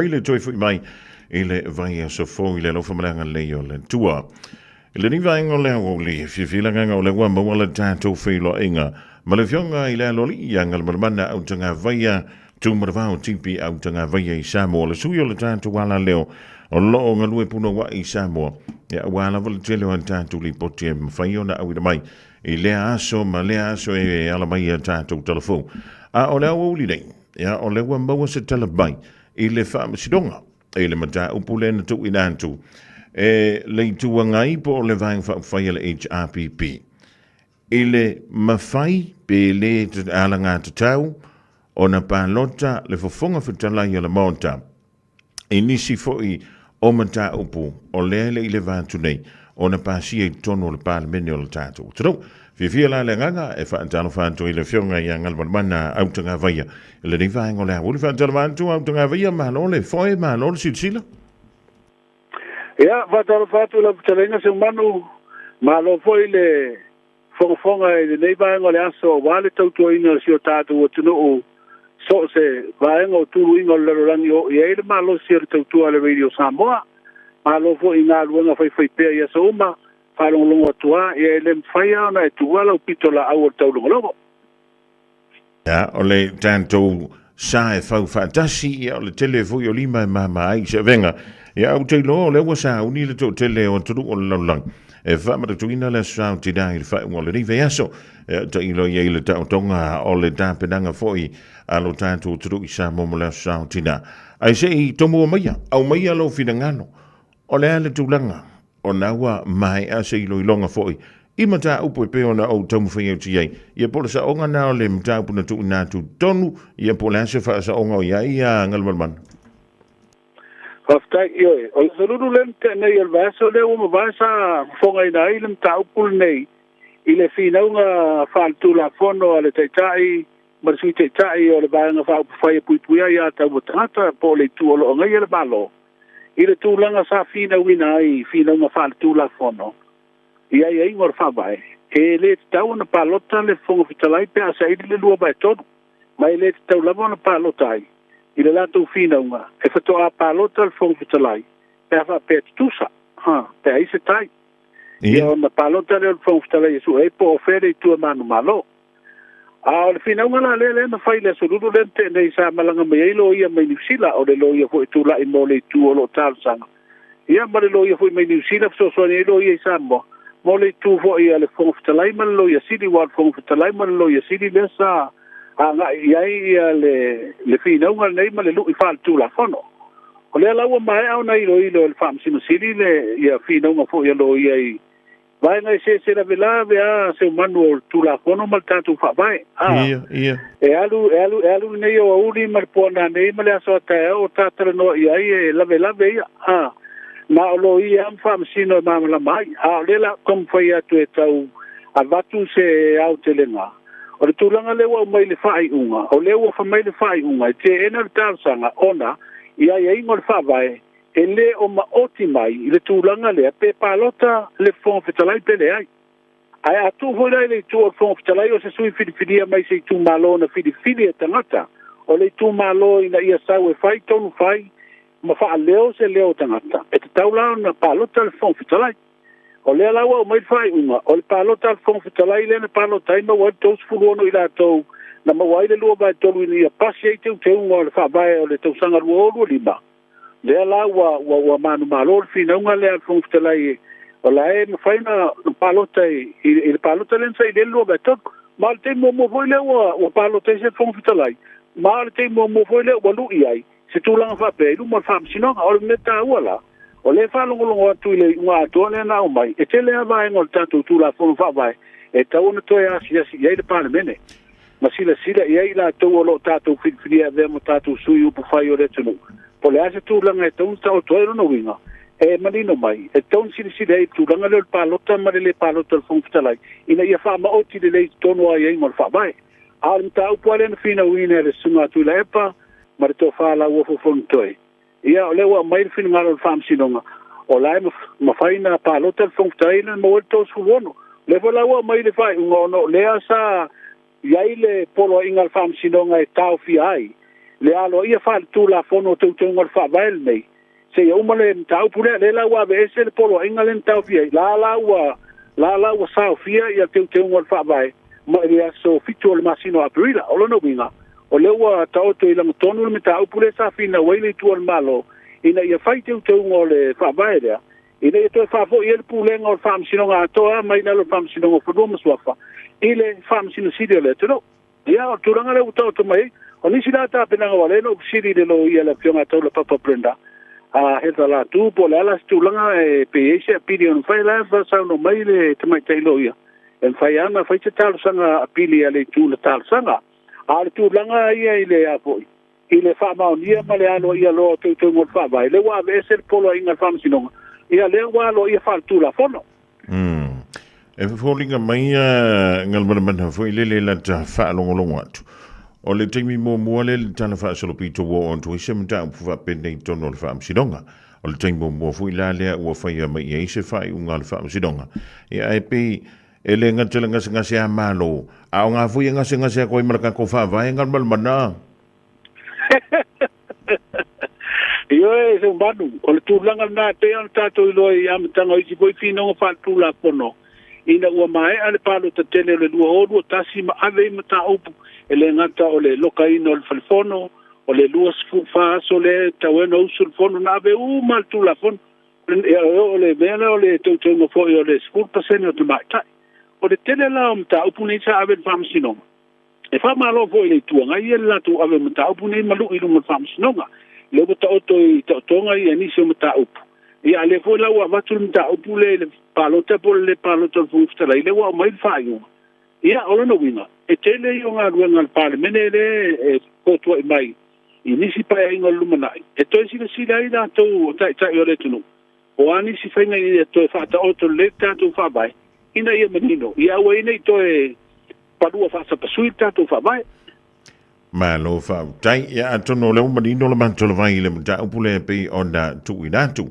I le toe foi mai i le vaiaso fou i le alofa ma le agalelei o le Atua. I lenei vaega o le aoauli, e fiafia le agaga o lea ua maua le tatou feiloaiga ma le Afioga i le Aloalii ia Galumalemana Autagavaia Tuumanavao TP Autagavaia i Samoa, le sui o le tatou alaleo o lo o galue punouai i Samoa, ia aua lava le tele o a tatou lipoti e mafai ona auina mai i lea aso ma lea aso e ala mai i a tatou talafou. A o le aoauli nei, ia o lea ua maua se tala mai i le Faamasinoga i le mataupu lea na tuuina atu e le Itu Agai po o le Vaega Faaupufai a le HRPP i le mafai pe le alagatatau ona palota le Fofoga Fetalai o le Maota i nisi foi o mataupu o lea e le i leva atu nei ona pasia i totonu o le Palemene o le tatou atunuu. Fiafia la le agaga e faatalofa atu i le Afioga ia Galumalemana Autagavaia i lenei vaega o le aoauli. Faatalofa atu Autagavaia, malo le foe, malo le silasila. Ia, faatalofa atu i lau fetalaiga Seumanu, malo foi le fogafoga i lenei vaega o le aso aua le tautuaina o si o tatou atunuu so o se vaega o tuluiga o le lalolagi o i ai le malosi o le tautua a le Radio Samoa. Malo foi i galuega faifaipea i aso uma, faalogologo atu lava, ia e le mafai lava ona e tuua lau pitolaau o le taulogologo. Ia, o le tatou sa e fau faatasi, ia o le tele foi o lima e mama ai se avega. Ia, ou te iloa o lea ua sauni le toatele o atunuu o le lalolagi e faamanatuina le Aso Sa o Tinā i le faaiuga o lenei vaiaso. Ia, tailo i ai le taotoga o le tapenaga foi a lo tatou atunuu i Samoa mo le Aso Sa o Tinā. Ae se i tomua maia, aumaia lou finagalo, o le a le tulaga ona ua maea se iloiloga foi i mataupu e pei ona ou taumafai atu i ai, ia po o le saoga na o le mataupu na tuuina atu i totonu, ia po o le a se faasaoga o i ai ia Galumalemana. Faafetai. Ioe, o le aso lea na tea nei o le vaiaso lea ua mavae sa fofogaina ai le mataupu lenei i le finauga faaletulafono a le Taitai ma le Sui Taitai o le Vaega Faaupufai e Puipuia Aia Taua Tagata po o le itu o lo o agaia le Malo i le tulaga sa finauina ai i finauga faaletulafono i aiaiga o le Faavae, e le tatau ona palota le Fofoga Fetalai pe a saili le 2/3, ma e le tatau lava ona palota ai i le latou finauga e faatoa palota le Fofoga Fetalai pe a faapea tutusa, pe a i se tai. Ia ona palota lea o le Fofoga Fetalai e sue ai po o fea le itu e manumalo. A o le finauga la lea lea na fai i le Aso Lulu lea na tea nei sa malaga mai ai loia mai Niu Sila, o le loia foi e tulai mo le itu o lo o talosaga, ia ma le loia foi mai Niu Sila fesoasoani ai loia i Samoa mo le itu foi a le Fofoga Fetalai ma le Loia Sili, aua o le Fofoga Fetalai ma le Loia Sili lea sa agai i ai ia le finauga lenei ma le lui faaletulafono. O lea la ua maea ona iloilo e le Faamasino Sili le ia finauga foi a loia i vaega eseese lavelave a seumanu o le Tulafono ma le tatou Faavae. A, Ia, ia. e alu, e alu, e alu lenei aoauli ma le po nanei ma le aso a taeao o ta talanoa i ai e lavelave ia. A, na o loia ma faamasino e malamalama ai. A o lea la taumafai atu e tau avatu se aotelega. O le tulaga lea ua aumai le faaiuga, o lea ua fai mai le faaiuga e teena le talosaga ona i aiaiga o le Faavae e le o maoti mai i le tulaga lea pe palota le Fofoga Fetalai pe leai. Ae a tuu foi la i le itu o le Fofoga Fetalai o se sui filifilia mai se itumalo na filifili e tagata o le itumalo ina ia sau e fai tonu fai ma faaleo se leo o tagata, e tatau la ona palota le Fofoga Fetalai. O lea la ua aumai le faaiuga, o le palota a le Fofoga Fetalai lea na palota ai maua ai le 36 i latou na maua ai le 2/3 ina ia pasi ai teuteuga o le Faavae o le tausaga 2025. Lea la ua manumalo le finauga lea a le Fofoga Fetalai o la e mafai ona palota i le palota lea na saili ai le 2/3. Ma o le taimi muamua foi lea ua palota ai se Fofoga Fetalai, ma o le taimi muamua foi lea ua lui ai se tulaga faapea i luma o le Faamasinoga. O le mea taua la, o lea e faalogologo atu i le iuga atoa lea na aumai, e tele lava vaega o le tatou Tulafono Faavae e tatau ona toe asiasi i ai le Palemene ma silasila i ai i latou o lo o tatou filifilia e avea ma tatou sui upufai o le atunuu, po o le a se tulaga e tatau ona taoto ai. Lona uiga, e manino mai, e tatau ona silasila i ai i le tulaga lea o le palota ma le le palota o le Fofoga Fetalai, ina ia faamaoti lelei i totonu o aiaiga o le Faavae. A o le mataupu lava lea na finauina e le Susuga a Tuilaepa ma le Tofa Lauofo Fonotoe, ia o lea ua aumai le finagalo o le Faamasinoga, o la e mafai ona palota le Fofoga Fetalai na maua ai le 36. O lea foi la ua aumai le faaiuga ona o lea sa i ai le poloaiga a le Faamasinoga e taofia ai Le aloaia faaletulafono o teuteuga o le faavae lenei seia uma le mataupu lea. Lea la ua aveese le poloaiga lea na taofia ai la la ua la la ua saofia ia teuteuga o le faavae mai le aso 7 o le masina o Aperila. O lona uiga, o lea ua taoto i lagatonu le mataupu lea sa finau ai le itu o le Malo ina ia fai teuteuga o le faavae lea, ina ia toe faafoi ai le pulega o le Faamasinoga atoa mai lalo o le Faamasinoga o Fanua ma Suafa i le Faamasino Sili o le atunuu. Ia, o le tulaga lea ua taoto mai ai, o nisi la tapenaga ua lea na ou fesili i le loia le afioga Taulapapa Brenda a Heather Latu, po o le a la se tulaga e pe i ai se apili ona fai la saunoa mai le tamaitai loia e mafai lava ona fai se talosaga apili a le itu na talosaga. A o le tulaga ia i le a foi i le faamaonia ma le aloaia loa o teuteuga o le faavae, lea ua aveese le poloaiga a le Faamasinoga, ia lea ua aloaia faaletulafono. E foliga mai Galumalemana foi lele lata faalogologo atu. O le taimi muamua lea le tala faasolopito ua oo atu ai se mataupu faapenei i totonu o le Faamasinoga. O le taimi muamua foi la lea ua faia mai i ai se faaiuga a le Faamasinoga. Ia ae pei e le gata i le gasegase a Malo, a o ngā foi e gasegase atu ai ma le tatou faavae Galumalemana. Ioe, Seumanu, o le tulaga lena e pei ona tatou iloa i amataga o isi foi finauga faaletulafono, ina ua maea le palota tele o le 2021 ma ave i mataupu e le gata o le lokaina o le falefono, o le 24 aso lea e tatau ai ona usu le fono, na ave uma le Tulafono. O le mea lea o le teuteuga foi o le 10% o tamaitai. O le tele la o mataupu nei sa ave i le Faamasinoga, e faamalo foi i le Itu Agai ia le latou ave o mataupu nei ma lui i luga o le Faamasinoga. Lea ua taoto i taotoga ia nisi o mataupu. Ia a lea foi la ua avatu le mataupu lea i le palota po o le le palota o le Fofoga Fetalai, lea ua aumai le faaiuga. Ia, o lona uiga, e tele ia o galuega a le Palemene lea e fotuai mai i nisi paeaiga o le lumanai, e toe silasila ai latou o taitai o le atunuu, o a nisi faiga ina ia toe faataoto lelei le tatou faavae, ina ia manino, ia aua ai ne i toe palua faasapasui le tatou faavae. Malo faafetai. Ia atonu o lea ua manino le matou vai i le mataupu lea e pei ona tuuina atu.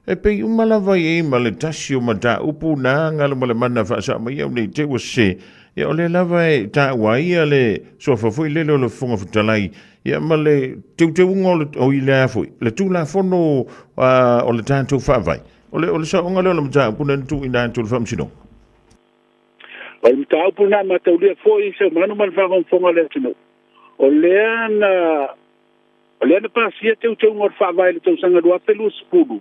E pei uma lava i ai ma le tasi o mataupu na Galumalemana faasao mai au nei te ua sese. Ia o lea lava e taua ai ia le suafa foi lele o le Fofoga Fetalai ia ma le teuteuga o le, o i le a foi, le Tulafono o le tatou Faavae. O le saoga lea o le mataupu na tuuina atu i le Faamasinoga. O le mataupu lena mataulia foi Seumanu ma le faafogafoga a le atunuu, o lea na o lea na pasia teuteuga o le faavae i le tausaga 2020,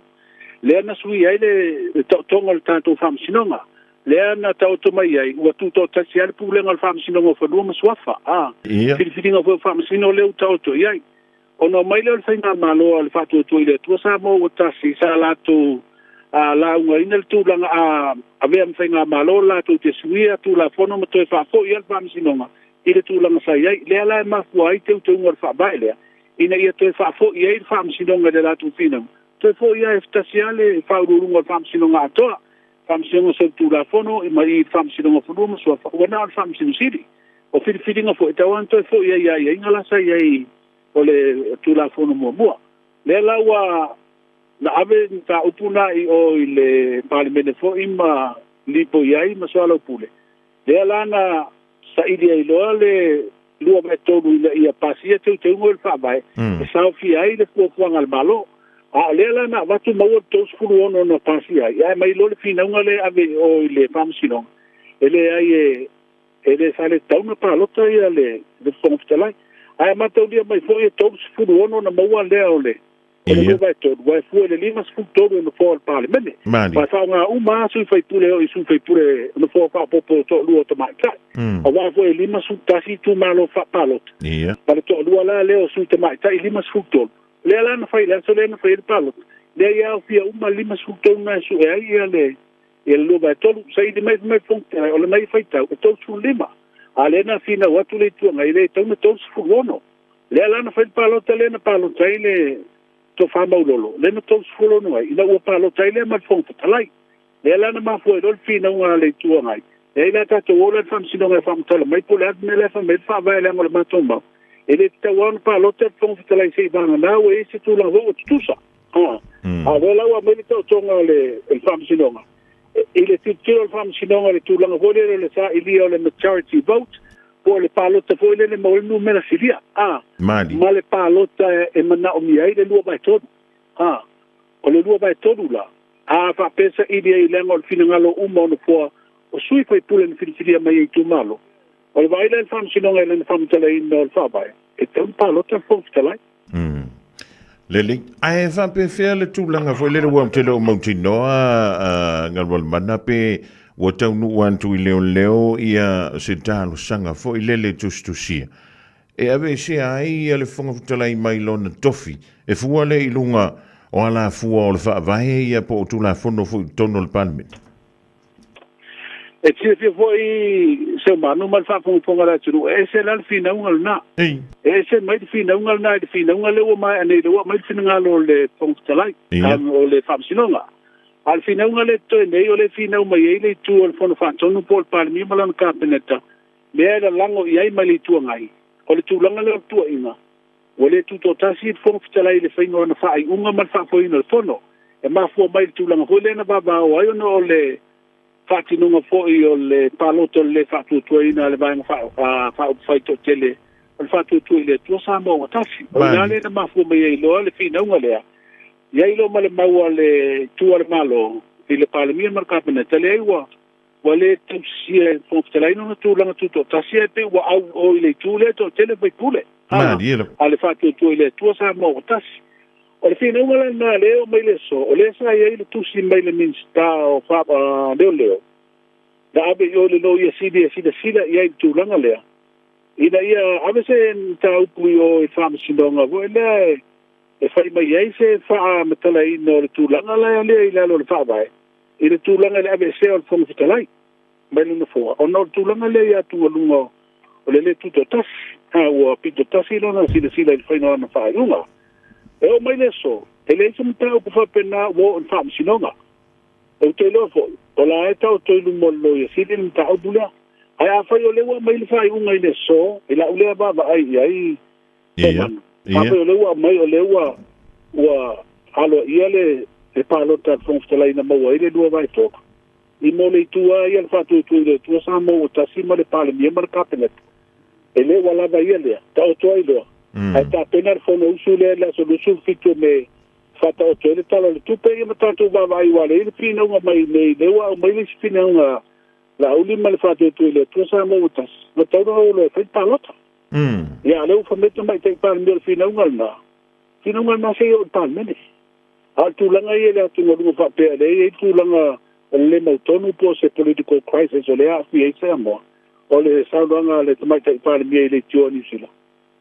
lea na suia ai le taotoga o le tatou Faamasinoga, lea na taoto mai ai ua tutoatasi ai le Pulega o le Faamasinoga o Fanua ma Suafa. A filifiliga foi o Faamasino lea ua taoto i ai. Ona omai lea o le faigamalo a le Faatuatua i le Atua Samoa ua tasi, sa latou laugaina le tulaga a avea ma faigamalo latou te suia Tulafono ma toe faafoi ai le Faamasinoga i le tulaga sa i ai. Lea la e mafua ai teuteuga o le faavae lea, ina ia toe faafoi ai le Faamasinoga i le latou finauga, toe foi lava e tasi lava le faauluuluga o le Faamasinoga atoa, Faamasinoga Solitulafono ma i le Faamasinoga o Fanua ma Suafa, ua na o le Faamasino Sili. O filifiliga foi, e tatau lava ona toe foi ai i aiaiga la sa i ai o le Tulafono muamua. Lea la ua na ave mataupu na i o i le Palemene foi ma lipoi ai ma soalaupule, lea la na saili ai loa le 2/3 ina ia pasia teuteuga o le faavae e saofia ai le fuafuaga a le Malo. A o lea la na avatu maua le 36 na pasia ai, ae mai loa le finauga lea e ave i o i le Faamasinoga, e leai e le sa le tatau ona palota ia le Fofoga Fetalai. Ae mataulia mai foi e 36 na maua lea o le 2/3, ua e fua i le 53 o nofoa o le Palemene. Ma e faaaoga uma lava sui faipule e oo i sui faipule nofoa faaopoopo toalua o tamaitai. Aua foi e 51 itumalo faapalota, ma le toalua la lea o sui tamaitai 53. Lea la na fai i le aso lea na fai ai le palota, lea ia aofia uma le 53 na e sue ai ia le 2/3. Saili mai mai le Fofoga Fetalai, o le mai faitau e 35, a lea na finau atu le Itu Agai e le tatau ona 36. Lea la na fai le palota lea na palota ai le Tofa Maulolo, lea na 36 ai, ina ua palota ai lea ma le Fofoga Fetalai. Lea la na mafua ai loa le finauga a le Itu Agai, e ai la tatou o la i le Faamasinoga e faamatala mai po o le a le mea la e fai mai ai le Faavae leaga o le matou mau, e le tatau lava ona palota le Fofoga Fetalai se i vagana ua i ai se tulaga foi ua tutusa. A o lea la ua aumai le taotoga o le Faamasinoga, i le tilotilo a le Faamasinoga i le tulaga foi lea o le sailia o le majority vote, po Po o le palota foi lele maua ai le numera silia, a. Mali. Ma le palota e manaomia ai le 2/3, a. O le 2/3 la, a faapea saili ai leaga o le finagalo uma o nofoa o sui faipule na filifilia mai e itumalo, o le vaai la i le Faamasinoga i lana faamatalaina o le Faavae, e tatau ona palota le Fofoga Fetalai. Lelei. Ae faapefea le tulaga foi lele ua ou te le o mautinoa Galumalemana pe ua taunuu atu i leoleo ia se talosaga foi lele tusitusia e aveesea ai ia le Fofoga Fetalai mai lona tofi e fua lea i luga o alafua o le Faavae ia po o Tulafono foi i totonu o le Palemene. E silafia foi Seumanu ma le faafogafoga a le atunuu, e ese la le finauga lena. E ese mai le finauga lena i le finauga lea ua maea nei, lea ua aumai le finagalo o le Fofoga Fetalai, o le Faamasinoga. A o le finauga lea e totoe nei, o lea e finau mai ai le itu o le Fono Faatonu po o le Palemia ma lana Kapeneta, lea e lalago i ai mai le Itu Agai, o le tulaga lea o le tuuaiga, Ua le tutoatasi le Fofoga Fetalai i le faiga o ana faaiuga ma le faafoeina o le Fono. E mafua mai i le tulaga foi lea na vavao ai ona o le faatinoga foi o le palota o le lē faatuatuaina a le Vaega Faaupufai Toatele o le Faatuatua i le Atua Samoa ua Tasi. O i ina lea na mafua mai ai loa le finauga lea, i ai loa ma le mau a le Itu a le Malo i le Palemia ma le Kapeneta, leai ua Ua le tausisia e le Fofoga Fetalai lona tulaga tutoatasi ae pei ua au i o i le itu lea e toatele faipule a le Faatuatua i le Atua Samoa ua Tasi. O le finauga la lena lea e oo mai le aso, o lea sa i ai le tusi mai le Minisita o Leoleo na ave i o i le Loia Sili e silasila i ai i le tulaga lea ina ia ave se mataupu i o i le Faamasinoga foi lea e fai mai ai se faamatalaina o le tulaga lea i lalo o le Faavae i le tulaga i le aveesea o le Fofoga Fetalai mai le Nofoa, ona o le tulaga lea i atugaluga o le le tutoatasi, a ua pitotasi lona silasila i le faiga o ana faaiuga. E oo mai le aso, e leai se mataupu faapena ua oo i le Faamasinoga. Ou te iloa foi, o la e taoto i luma o le Loia Sili le mataupu lea. Ae afai o lea ua aumai le faaiuga i le aso, i lau lea vaavaai i ai, Tomana. Afai o lea ua aumai o lea ua ua aloaia le le palota a le Fofoga Fetalai na maua ai le 2/3, i mo le itu lava ia le faatuatua i le Atua Samoa ua tasi ma le Palemia ma le Kapeneta, e le ua lava ia lea, taoto ai loa, ae tapena le Fonousu lea i le aso 27 o Me faataoto ai le Tala o le Tupe ia ma tatou vaavaai aua lea e i ai le finauga mai nei lea ua aumai le isi finauga Laauli ma le faatuatua i le Atua Samoa ua tasi, ua tatau ona o loa e fai le palota. Ia, a o lea ua fai mai le Tamaitai Palemia o le finauga lena, finauga lena se i oo i le Palemene. A o le tulaga ia i le atugaluga faapea lea e i ai le tulaga o le le mautonu po o se political crisis o lea e aafia ai Samoa, o le saunoaga a le Tamaitai Palemia i le Itu o Niu Sila,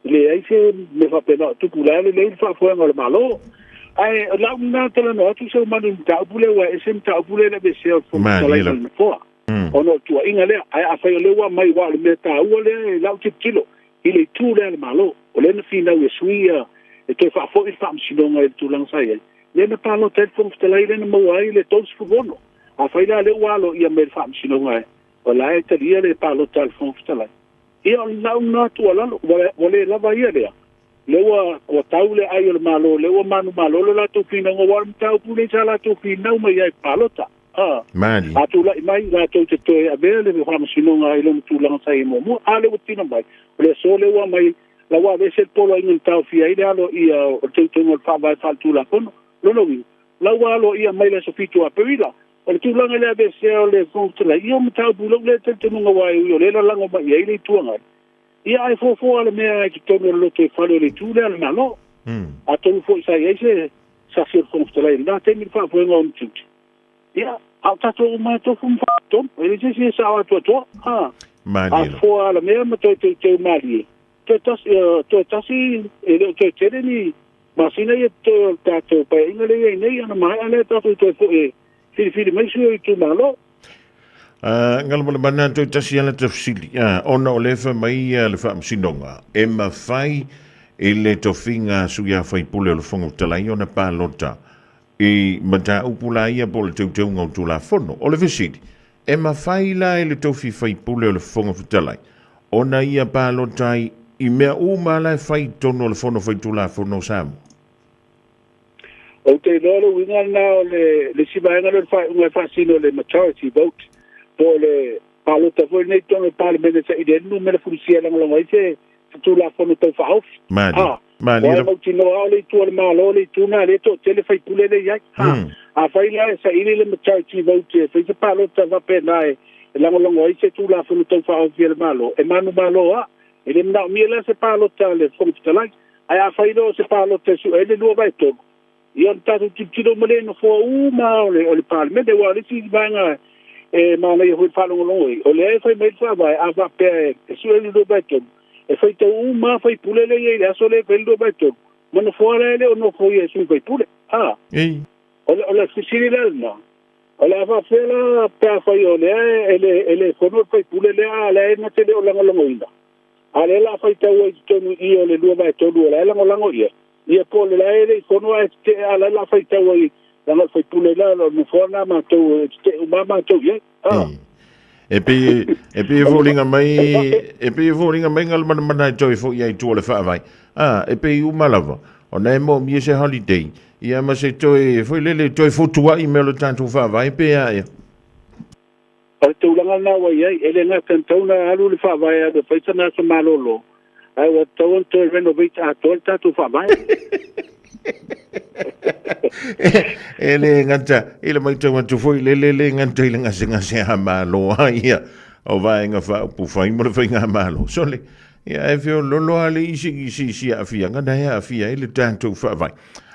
e leai se mea faapena o tupu, o la e lelei le faafoega o le Malo. Ae o lau lena talanoa atu Seumanu i le mataupu lea, aua e ese le mataupu lea i le aveesea o le Fofoga Fetalai ma le Nofoa. Ona o le tuuaiga lea. Ae afai o lea ua aumai, aua o le mea taua lea i lau tilotilo i le itu lea a le Malo, o lea na finau e sui ia e toe faafoi le faamasinoga i le tulaga sa i ai, lea na palota ai le Fofoga Fetalai lea na maua ai le 36. Afai la o lea ua aloaia mai e le faamasinoga o la e talia le palota a le Fofoga Fetalai, ia o lau lena tuualalo, ua le lava ia lea, lea ua tau le ai o le Malo, lea ua manumalo le latou finauga, aua o le mataupu lenei sa latou finau mai ai i le palota. A Mali. A tulai mai latou te toe avea le faamasinoga i lona tulaga sa i ai muamua. A lea ua tino mai, o le aso lea ua aumai, la ua aveese le poloaiga na taofia ai le aloaia o le teuteuga o le Faavae Faaletulafono. Lona uiga, la ua aloaia mai le aso 7 o Aperila. O le tulaga i le aveesea o le Fofoga Fetalai, ia o mataupu i lou lea talitonuga aua e ui o lea e lalago mai i ai le Itu Agai, ia ae fuafua le mea i totonu o le lotoifale o le Itu lea a le Malo. Atonu foi sa i ai se sasi o le Fofoga Fetalai i lena taimi i le faafoega o ona tiute. Ia, a o tatou uma e tofu ma faatonu, e leai se isi e sao atoatoa. A, Malie a lava. foa alamea ma toe teuteu malie, toe tasi, toe tasi, e le o toe tele ni masina ia totoe o le tatou Paeaiga lea e i ai nei, ona maea lea tatou toe foi e filifili mai sui o itumalo. Galumalemana toe tasi lava ta fesili, ona o lea e fai mai le Faamasinoga, e mafai i le tofiga a sui usufono o le Fofoga Fetalai ona palota i mataupu la ia po o le teuteuga o Tulafono. O le fesili, e mafai la e le tofi faipule o le Fofoga Fetalai ona ia palota ai i mea uma la e fai i totonu o le Fono Faitulafono o Samoa? Ou te iloa le uiga lena o le isi vaega lea o le faaiuga e faasino le majority vote po o le. Palota foi nei tonu palemene sa ile numera fulisia lagolago ai se tulafono tau faaofi. Mali. Ua mautinoa o le itu o le Malo le itu na le toatele faipule le i ai. Afai la e saili le majority vote e fai se palota faapena e lagolago ai se tulafono tau faaofi a le Malo, e manumalo a e le manaomia la se palota a le Fofoga Fetalai. Ae afai loa o se palota e suʻe ai le 2/3, ia ona tatou tilotilo ma le nofoa uma o le palemene. Ua o le isi vaega e manaia foi le faalogologo ai, o lea e fai mai le faavae, a faapea e suʻe le 2/3, e faitau uma faipule le i ai i le aso lea e fai le 2/3 ma nofoa la e le o nofoia e sui faipule. O le fesili la lena, o le a faafefea la pe afai o lea e le fono le faipule lea, a lea e na te le o lagolagoina, a lea la faitau ai totonu i o le 2/3 o la e lagolago ia ia po o le la e le i fono ae tetee, a la la faitau ai laga o le faipule la o nofoa na matou e tetee uma matou i ai. E pei foliga mai e pei foliga mai Galumalemana e toe fo'i ai tua le faavae e pei uma lava ona e moomia se holiday ia ma se toe foi lele toe fotua'i mea o le tatou faavae pe a ia. O le tulaga lena ua i ai, e le gata na tatau ona alu le faavae alu e fai sana aso malolo, ae ua tatau ona toe renovate atoa le tatou faavae. E le gata i le matau atu foi lele le gata i le gasegase a malo a ia o vaega faaupufai mo le faigamalo sole ia e feololo a le isi isi isi aafiaga na e aafia ai le tatou faavae.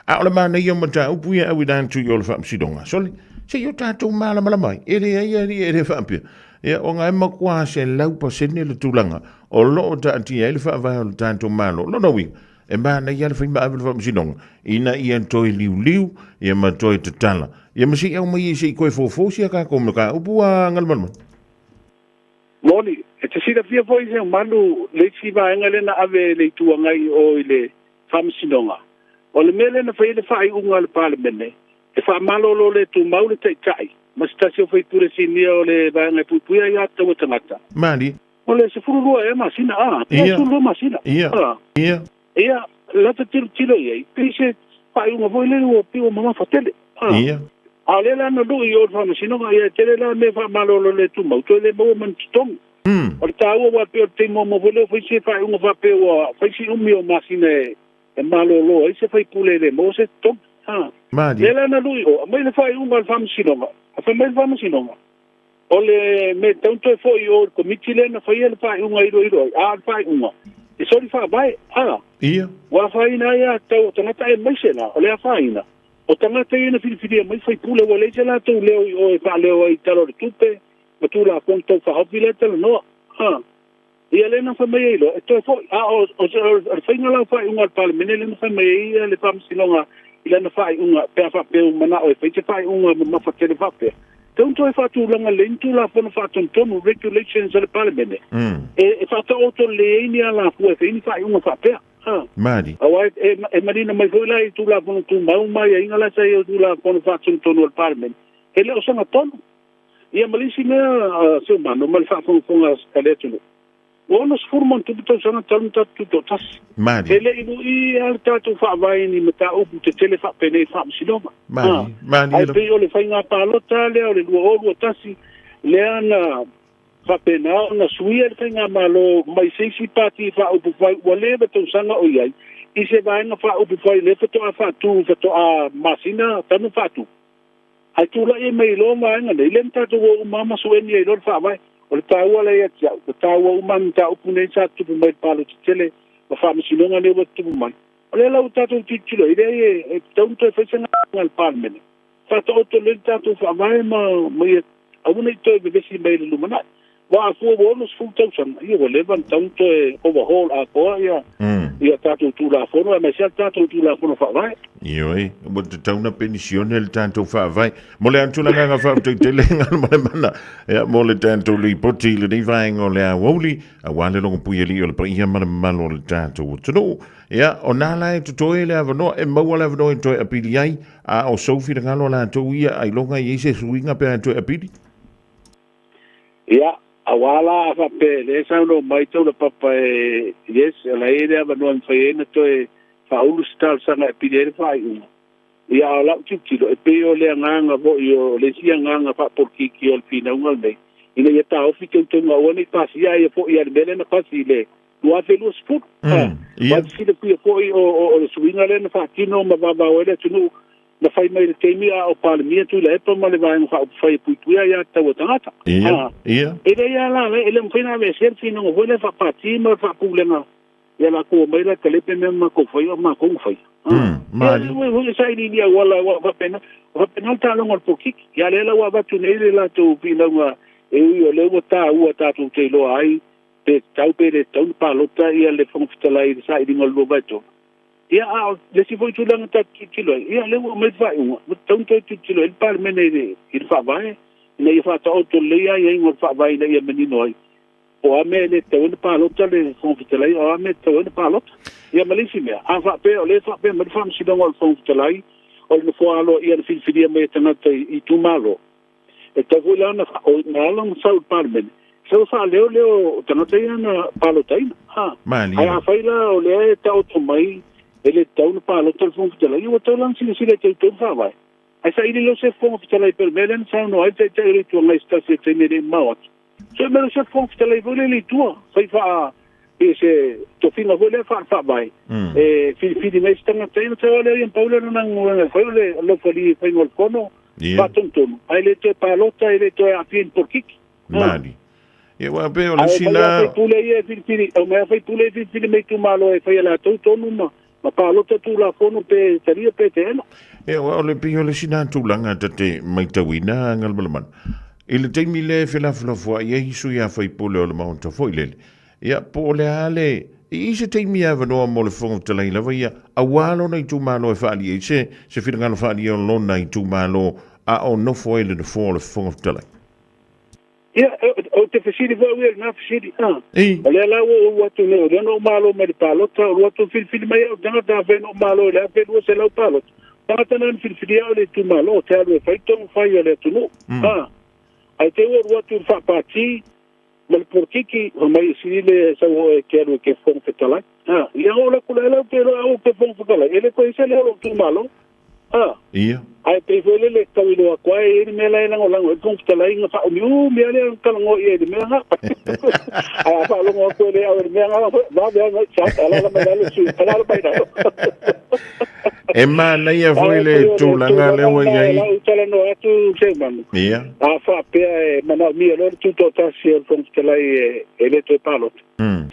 A o le manaia o mataupu ia auina atu i o le faamasinoga sole se i o tatou malamalama ai e leai alii e le faapea ia ona e matua 100% le tulaga o loo taatia ai le faavae o le tatou Malo. Lona uiga e manaia le fai maave le faamasinoga ina ia toe liuliu ia ma toe tatala ia ma sei aumai ai sei toe fofo sia tatou mataupu a Galumalemana. Moni, e te silafia foi se malu le isi vaega lea na ave e le Itu Agai o i le faamasinoga. O le mea lea na fai ai le faaiuga a le Palemene, e faamalolo le tumau le taitai ma se tasi o faipule sinia o le vaega e puipuia ai atatau a tagata. Mali. O le 12 ea masina, a, 12 masina. Ia, lata tilotilo i ai, pei se faaiuga foi lea ua pei ua mamafa tele. A o lea la na lui i o le faamasinoga, ia e tele la mea faamalolo le tumau, toe le maua ma ni totogi. O le taua ua pei o le taimi muamua foi lea ua fai se faaiuga faapea ua fai si umi o masina e malolo ai se faipule e le maua se totogi. Mali. Lea la na lui o, aumai le faaiuga a le faamasinoga, a fai mai le faamasinoga, o le mea e tatau ona toe foi i o i le komiti lea na faia le faaiuga e iloilo ai, a o le faaiuga, e soli faavae. Ua afaina ai atatau o tagata aemaise la, o le afaina, o tagata ia na filifilia mai faipule ua leai se latou leo i o e faaleo ai i Tala o le Tupe ma Tulafono Tau Faaofi lea e talanoa. Ia lea na fai mai ai loa, e toe foi. A o le faiga la o faaiuga a le Palemene lea na fai mai ai le faamasinoga i lana faaiuga, pe a faapea ua manao e fai se faaiuga mamafa tele faapea, tatau ona toe faatulaga lelei ni Tulafono Faatonutonu, regulations a le Palemene, e faataoto lelei ai ni alafua e fai ni faaiuga faapea. Mali. Aua e manino mai foi la i Tulafono Tumau ma aiaiga la sa i ai o Tulafono Faatonutonu a le Palemene, e le o sagatonu. Ia ma le isi mea, Seumano, ma le faafogafoga a le atunuu, ua 60+ tausaga talu na tatou tutoatasi. Mali. E le i lui lava le tatou faavae i ni mataupu tetele faapenei i le faamasinoga. Mali. Mali. Ae pei o le faiga palota lea o le 2021 lea na faapena ona suia le faigamalo mai se isi pati faaupufai ua leva tausaga o i ai i se vaega faaupufai lea faatoa faatu faatoa masina talu faatu. Ae tulai ai mai loa vaega nei, lea na tatou o uma lava ma sueni ai loa le faavae. O le taua lea ia te au, ua taua uma lava mataupu nei sa tutupu mai i le palota tele ma faamasinoga nei ua tutupu mai. O lea la ua tatou tilotilo ai, leai e tatau ona toe fai se galuega a le Palemene, faataoto lelei le tatou faavae ma ia aua ne i toe vevesi mai i le lumanai. Aua a fua ua 60 tausaga, ia ua leva ona tatau ona toe overhaul atoa ia tatou Tulafono aemaise lava le tatou Tulafono Faavae. Ioe, ua tatau ona penisione le tatou faavae. Mo le atu le agaga faafetai tele Galumalemana ia, mo le tatou lipoti i lenei vaega o le aoauli, aua le logopui alii o le paia ma le mamalu o le tatou atunuu. Ia, o nā la e totoe le avanoa, e maua le avanoa e toe apili ai, a o sou finagalo latou ia, ailoga e i ai se suiga pe a toe apili? Ia, aua la a faapea lea e saunoa mai Taulapapa e yes, o la e i ai le avanoa e mafai ai ona toe faaulu se talosaga e apili ai le faaiuga. Ia, a o lau tilotilo, e pei o le agaga foi o le isi agaga faapolokiki o le finauga lenei, Ina ia taofi teuteuga aua nei pasia ia fo'i a le mea lea na pasi i le 2020. Ia. Ua silafia fo'i o le suiga lea na faatino ma vavao ai le atunuu na fai mai le taimi a o Palemia Tuilaepa ma le Vaega Faaupufai e puipuia ia tatau a tagata. Ia. Ia. E leai lava la, e le mafai ona aveesea le finoga foi lea faapati ma le faapulega ia latou omai la talepe mea ma matou faia o matou na faia. Mali. Ia, sailiili auala ua faapena, faapena le taaloga o le polokiki. Ia lea la ua avatu nei le latou finauga e ui o lea ua taua tatou te iloa ai pe tatau pe le tatau ona palota ia le Fofoga Fetalai i le sailiga o le 2/3. Ia a o le isi foi tulaga tatou tilotilo ai, ia lea ua aumai le faaiuga, ua tatau ona toe tilotilo ai le Palemene i le Faavae, ina ia faataoto lelei aiaiga o le Faavae ina ia manino ai po o a mea e le tatau ai ona palota le Fofoga Fetalai, o a mea e tatau ai ona palota. Ia ma le isi mea, a faapea o lea e faapea mai le Faamasinoga o le Fofoga Fetalai o le nofoa aloaia na filifilia mai e tagata i itumalo, e tatau foi la ona ala ona sau i le Palemene, sau e faaleo leo o tagata ia na palotaina. Malie. Ae afai la o lea e taoto mai e le tatau ona palota le Fofoga Fetalai, ua tatau la ona silasila e teuteu le Faavae. Ae saili leo se Fofoga Fetalai pei o le mea lea na saunoa ai le Taitai o le Itu Agai i se tasi o taimi e le i mamao atu. So e mea se Fofoga Fetalai foi lele i tua, fai faa pe se tofiga foi lea faale-faavae, e filifili mai se tagata ia, ona sau lea ia pau lea lona galuega e fai o le laufali i faiga o le fono, faatonutonu, ae le toe palota, e le toe aafia i ni polokiki. Mali. Ia ua pei o le Ae isi omai lava na faipule ia e filifili, omai lava faipule ia e filifili mai itumalo e fai e latou tonu ma palota Tulafono pe talia pe teena. Ia ua o le pei o le isi na tulaga ta te maitauina Galumalemana. I le taimi lea e felafolafoai ai sui a faipule o le Maota foi lele, ia po o le a le i se taimi avanoa mo le Fofoga Fetalai lava ia, aua lona itumalo e faaalia ai se finagalo faaalia o lona itumalo a o nofo ai le nofoa o le Fofoga Fetalai. Ia, ou te fesili foi au ia i lena fesili. Ei. O lea la ua ou atu nei, o lea na ou malo mai le palota, o lua atu filifili mai au tagata afai na ou malo i le 1200 palota. Tagata na na filifilia au i le itumalo, ou te alu e fai tonu fai a le atunuu. Ae te i ua alu atu i le faapati ma le polokiki, fai mai e sili le sau oe e te alu e te Fofoga Fetalai. Ia oo atu la lau te iloa au ou te Fofoga Fetalai, e le toe i ai se leo o lou itumalo. Ia. Ae pei foi lele tau iloa atu ai e i ai le mea la e lagolago ai le Fofoga Fetalai na faaumiumi lava lea ona talanoa i ai i le mea na. Ae a faalogo atu e le au i le mea na, vave lava ona i alaala mai lalo le sui, alaala mai lalo. E manaia foi le tulaga lea ua i ai. Lau talanoa atu Seumanu. Ia. A faapea e manaomia loa le tutoatasi o le Fofoga Fetalai e le toe palota.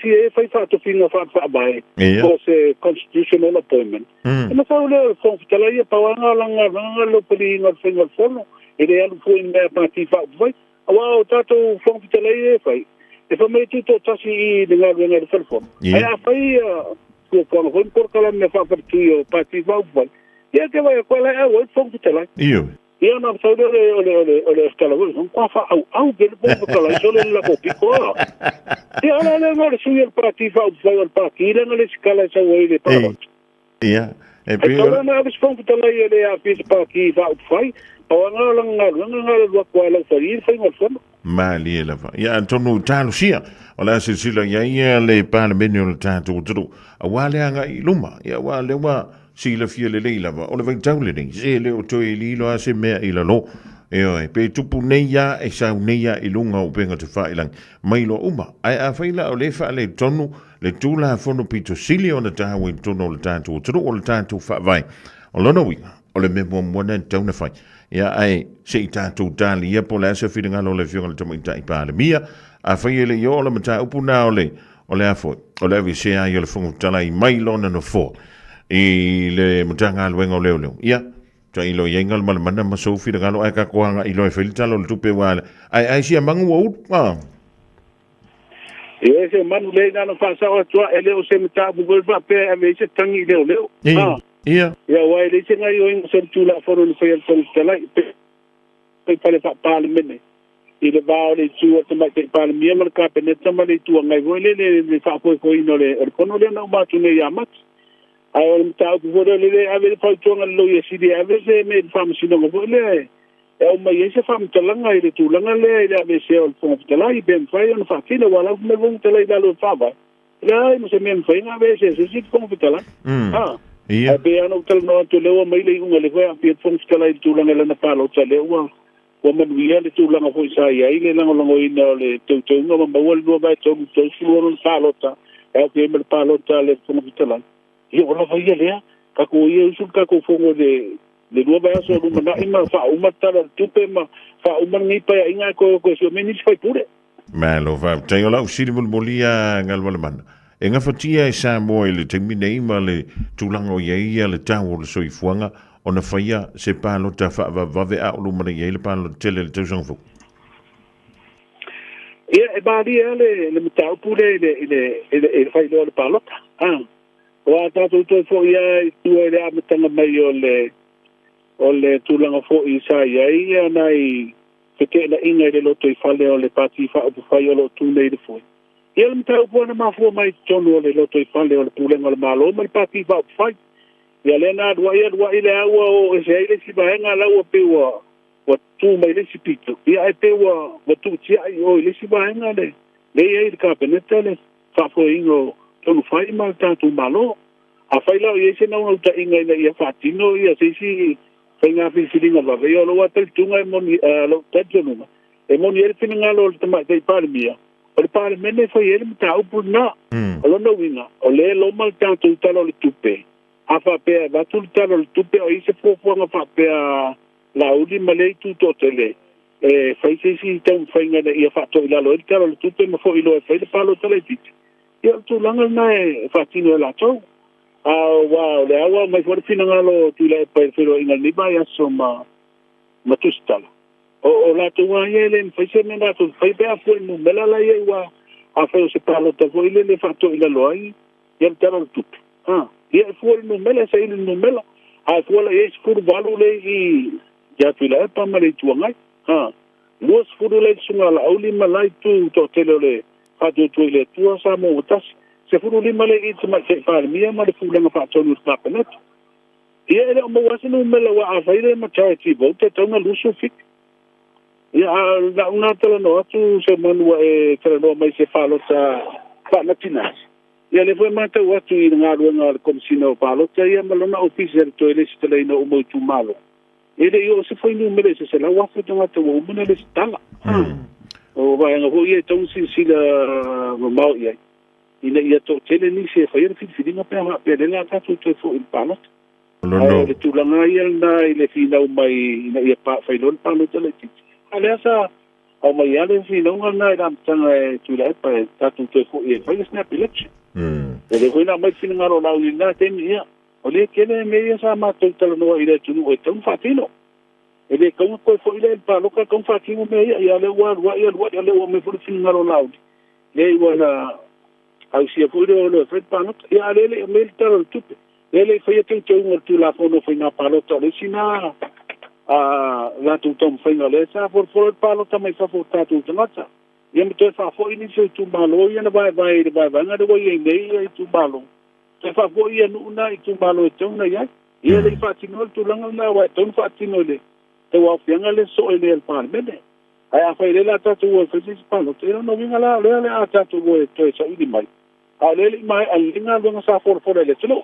Si e fai faatofiga faale-faavae po o se constitutional appointment. Ona sau lea o le Fofoga Fetalai ia pau lava lana galuega le laupaliina o le faiga o le fono, e le alu fua i ni mea pati faaupufai. Aua o tatou Fofoga Fetalai ia e fai, e fai mai e tutoatasi i le galuega i le fale fono. Ae a fai ia fuafuaga foi ma polokalame faafaletui o pati faaupufai, ia e te vaai atu lava la e auai le Fofoga Fetalai. Ia ona sau lea o le tala foi, matua faaauau pea le Fofoga Fetalai sole le latou pito a. Ia o le a lea o le sui o le pati faaupufai o le pati lea na lesitala e sau ai i le palota. Ia, e Ai pei tau la na ave se Fofoga Fetalai e le aafia i se pati faaupufai, pau lava lena o lana galuega na o le alu atu lava e laufali le faiga o le fono. Malie lava. Ia atonu talosia o le a silasila i ai le Palemene o le tatou atunuu aua le agai i luma. Ia aua lea ua silafia lelei lava o le vaitau lenei, se le o toe lilo lava se mea i lalo. Ioe, pe tupu nei lava e sau nei lava i luga o upega tafailagi mai loa uma. Ae afai la o lea e faaletonu le Tulafono pito sili ona taua i totonu o le tatou atunuu o le tatou Faavae, o lona uiga, o le mea muamua lena e tatau ona fai. Ia, ae se i tatou talia po o le a se finagalo o le Afioga i le Tamaitai Palemia. Afai e le i oo le mataupu lena o le, o le a foi, o le aveesea ai o le Fofoga Fetalai mai lona nofoa i le Matagaluega o Leoleo, ia, tailo i ai Galumalemana ma sou finagalo ae tatou agai loa e fai le Tala o le Tupe aua ae ai sia magu ua ulu. Ah. Ia se manu lea ina na faasao atu e le o se mataupu foi faapea e ave ai se tagi i leoleo. Ia. Ia aua e leai se gaioiga o se Tulafono na faia e le Fofoga Fetalai pe fale faa-Palemene i le va o le itu o le Tamaitai Palemia ma le Kapeneta ma le Itu Agai foi lele le faafoefoeina o le fono lea na uma atu nei ia Mati. Ae o le mataupu foi lea o lea e ave le fautuaga i le Loia Sili e ave se mea i le Faamasinoga foi lea e aumai ai se faamatalaga i le tulaga lea i le aveesea o le Fofoga Fetalai pe mafai ona faatino aua o la e fai mai le Fofoga Fetalai i lalo o le Faavae e leai ma se mea e mafai ona aveesea e se isi le Fofoga Fetalai. Ia. Ae pei lava ona ou talanoa atu o lea ua aumai le iuga lea foi e aafia le Fofoga Fetalai i le tulaga i lana palota lea ua. Ua manuia le tulaga fo'i sa i ai le lagolagoina o le teuteuga ma maua le 2/3 36 le palota e aofia ai ma le palota a le Fofoga Fetalai. Ia ua lava ia lea tatou ia usu le tatou fono le 2 vaiaso o lumana'i ma faauma le Tala o le Tupe ma faauma lenei paeaiga ae toe o toe sio mai nisi faipule. Malo faafetai. O lau fesili mulimuli ia Galumalemana, e gafatia e Samoa i le taimi nei ma le tulaga o i ai ia le tau o le soifuaga ona faia se palota faavavevave a o lumanai i ai le palota tele i le tausaga fou? Ia, e malie lava le mataupu lea i le i le i le i le failoa o le palota. Aua tatou toe foi lava i tua i le amataga mai o le tulaga foi sa i ai nai feteenaiga i le lotoifale o le Pati Faaupufai o lo o tu nei i le foe. Ia, o le mataupu na mafua mai i totonu o le lotoifale o le Pulega o le Malo ma le Pati Faaupufai. Ia lea na aluai aluai le ua o ese ai le isi vaega la ua pei ua tu mai le isi pito. Ia ae pei ua tuutiai o i le isi vaega le i ai le Kapeneta le faafoeina o tonu fai ma le tatou Malo. Afai la o i ai se naunautaiga ina ia faatino ia se isi faiga filifiliga vave, ia o lou talitonuga e moni, lou talitonuga e moni ai le finagalo o le Tamaitai Palemia, o le Palemene e fai ai le mataupu lena. O lona uiga, o lea e loma le tatou Tala o le Tupe. A faapea e avatu le Tala o le Tupe o i se fuafuaga faapea Laauli ma lea itu toatele e fai se isi taumafaiga ina ia faatoilalo ai le Tala o le Tupe ma foi loa e fai le palota laitiiti, ia o le tulaga lena e faatino e latou. A ua o le aua mai foi le finagalo o Tuilaepa i le feiloaiga i lenei vaiaso ma Tusitala. O latou lava ia e le mafai se mea latou te fai pe a fua i numera la i ai, ua afai o se palota foi lele e faatoilalo ai ia le Tala o le Tupe. Ia e fua i le numera, e saili le numera. A e fua la i ai 18 le i ia Tuilaepa ma le Itu Agai. 20 le susuga Laauli ma la itu toatele o le Faatuatua i le Atua Samoa ua tasi. 15 le i Tamaitai Palemia ma le Pulega Faatonu o le Kapeneta. Ia e le o maua se numera, ua afai le majority vote e tatau ona 27. Ia a na una talanoa atu se manu ua e talanoa mai se palota faanatinati. Ia lea foi matau atu i le galuega a le Komesina o Palota ia ma lona ofisa i le toe lesitalaina uma o itumalo. E le i oo se fuainumera i se 100,000 tagata ua uma ona lesitala. O vaega foi ia e tatau ona silasila mamao i ai, ina ia toatele nisi e faia le filifiliga pe a faapea lea o le a tatou toe foi i le palota. Ae o le tulaga ia lena i le finau mai ina ia fai loa le palota laitiiti. A o lea sa aumai lava le finauga lena i le amataga e Tuilaepa e tatou toe foi e fai le snap election. E le foi na aumai le finagalo o Laauli i lena taimi, ia o lea tele mea ia sa matou talanoa i le atunuu e tatau ona faatino. E le tatau ona toe foi lea i le palota, e tatau ona faatino mea ia. Ia lea ua alu ai alu ai, lea ua aumai foi le finagalo o Laauli, lea ua na ausia foi le o le fai le palota. Ia a lea le i aumai le Tala o le Tupe, lea le i faia teuteuga o le Tulafono o Faiga Palota, o le isi na a latou taumafaiga lea sa folafola le palota mai fafo o tatou tagata. Ia ma toe faafoi nisi o itumalo ia na vaevae i le vaevaega lea ua i ai nei ia itumalo. Toe faafoi ia nuu na itumalo e tatau ona i ai. Ia le i faatinoa le tulaga lena, aua e tatau ona faatino i le tauaofiaga le soe lea e le Palemene. Ae afai lea la tatou o e fai se isi palota, ia lona uiga la o lea o le a tatou o e toe saili mai, a o lea e le i maea lelei galuega sa folafola i le atunuu.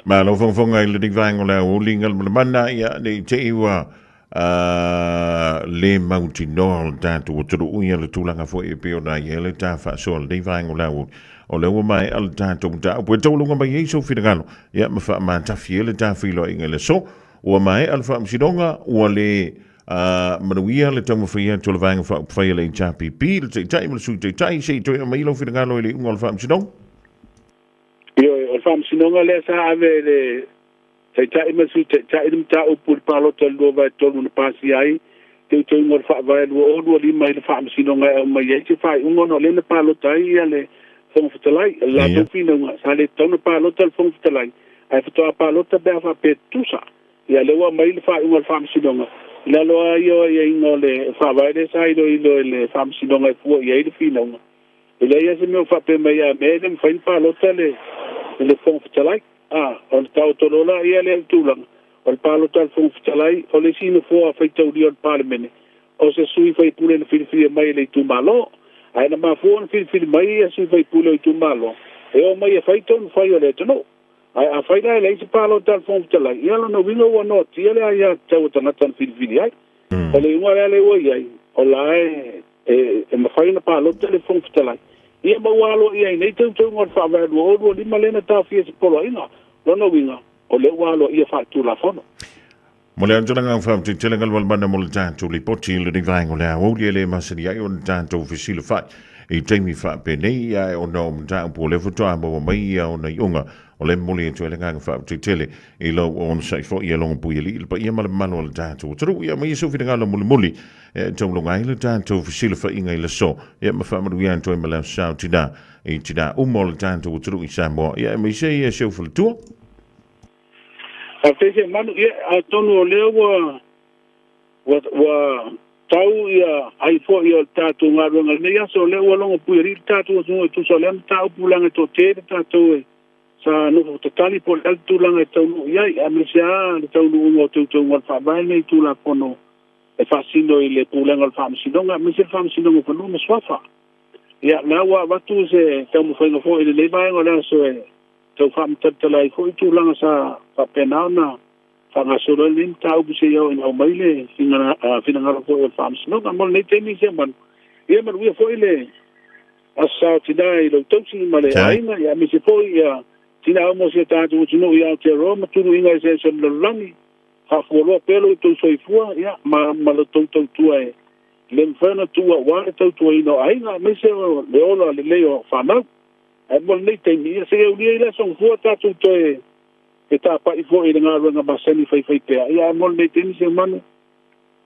Malo fogafoga i lenei vaega o le aoauli Galumalemana, ia ne i te i ua le mautinoa o le tatou atunuu ia le tulaga foi e pei ona i ai le ta faasoa lenei vaega o le aoauli. O lea ua maea le tatou mataupu e tauluga mai ai sou finagalo, ia ma faamatafi ai le ta feiloaiga i le aso. Ua maea le faamasinoga, ua le manuia le taumafai atu o le Vaega Faaupufai a le HRPP, le Taitai ma le Sui Taitai, se i toe aumai lou finagalo i le iuga o le faamasinoga. Ioe, o le faamasinoga lea sa ave e le Taitai ma le Sui Taitai le mataupu i le palota i le 2/3 na pasia ai teuteuga o le Faavae 2025 i le faamasinoga e aumai ai se faaiuga ona o lea na palota ai ia le Fofoga Fetalai. O le latou finauga, sa le tatau ona palota le Fofoga Fetalai, ae faatoa palota pe a faapea e tutusa. Ia lea ua aumai le faaiuga o le faamasinoga i lalo lava ia o aiaiga o le Faavae lea sa iloilo e le Faamasinoga e fua i ai le finauga. E leai lava se mea o faapea mai a mea e le mafai ona palota le Fofoga Fetalai. A, ona taoto loa laia lea i le tulaga o le palota a le Fofoga Fetalai, o le isi nofoa faitaulia o le Palemene, o se sui faipule na filifilia mai e le itumalo. Ae na mafua ona filifili mai ia sui faipule o itumalo e o mai e fai tonu fai o le atunuu. Ae afai la e leai se palota a le Fofoga Fetalai, ia lona uiga ua noatia le aiatatau a tagata na filifili ai. O le iuga lea lea ua i ai, o la e e mafai ona palota le Fofoga Fetalai, ia ma ua aloaia ai nei teuteuga o le Faavae 2025 lea na taofia e se poloaiga. Lona uiga, o lea ua aloaia faaletulafono. Mo le aotelega faamatetele galualemana mo le tatou lipoti i lenei vaega o le aoauli e le masani ai ona tatou fesilafai i taimi faapenei ae ona o mataupu o lea faatoa maua mai ia ona iuga o le momoli atu ai le agaga faamatetele i lou onosai foi e logo puialii le paia ma le mamalu o le tatou atunuu. Ia maia sou finagalo mulimuli e taulunga ai le tatou fesilafaiga i le aso ia ma faamanuia atu ai ma le aso sao tina i tina uma o le tatou atunuu i Samoa ia aemaise ia si ou faletua. Faafetai Seumanu, ia atonu o lea ua ua ua tau ia ai foi o le tatou galuega i lenei aso, o lea ua logo puialii le tatou atunuu e tusa o lea mataupu leaga e toatele tatou e sa nofo tatali po o le a le tulaga e taunuu i ai, aemaise lava le taunuuga o teuteuga o le Faavae lenei Tulafono e faasino i le Pulega o le Faamasinoga, aemaise le Faamasinoga o Fanua ma Suafa. Ia, la ua avatu se taumafaiga foi i lenei vaega o le aso e tau faamatalatala ai foi tulaga sa faapena ona faagasolo ai lenei mataupu seia oo ina aumai le finagalo foi o le Faamasinoga. Mo lenei taimi Seumanu, ia manuia foi le Aso Sa o Tina i lou tausi ma le aiga, ia aemaise foi ia tina uma o si o tatou atunuu i Aotearoa ma tuluiga eseese o le lalolagi. Faafualoa pea lo outou soifua ia ma ma lo outou tautua e le mafai ona tuua aua le tautuaina o aiga aemaise o le ola lelei o fanau. Ae mo lenei taimi, ia se i aulia i le aso Gafua tatou toe fetapai foi i le galuega masani faifaipea. Ia ae mo lenei taimi, Seumanu,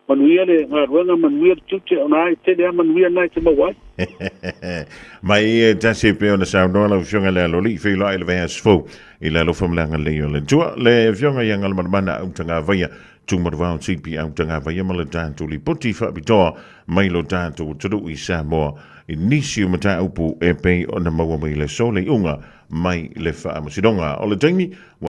manuia le galuega, manuia le tiute, ona e tele lava manuia na e te maua ai. Mai e tasi e pei ona saunoa lau Afioga i le Aloalii feiloai i le vaiaso fou i le alofa ma le agalelei o le Atua. Le Afioga ia Galumalemana Autagavaia, Tumaravao TP Autagavaia ma le tatou lipoti faapitoa mai lo tatou atunuu i Samoa i nisi o mataupu e pei ona maua mai le aso le iuga mai le Faamasinoga. O le taimi, ua.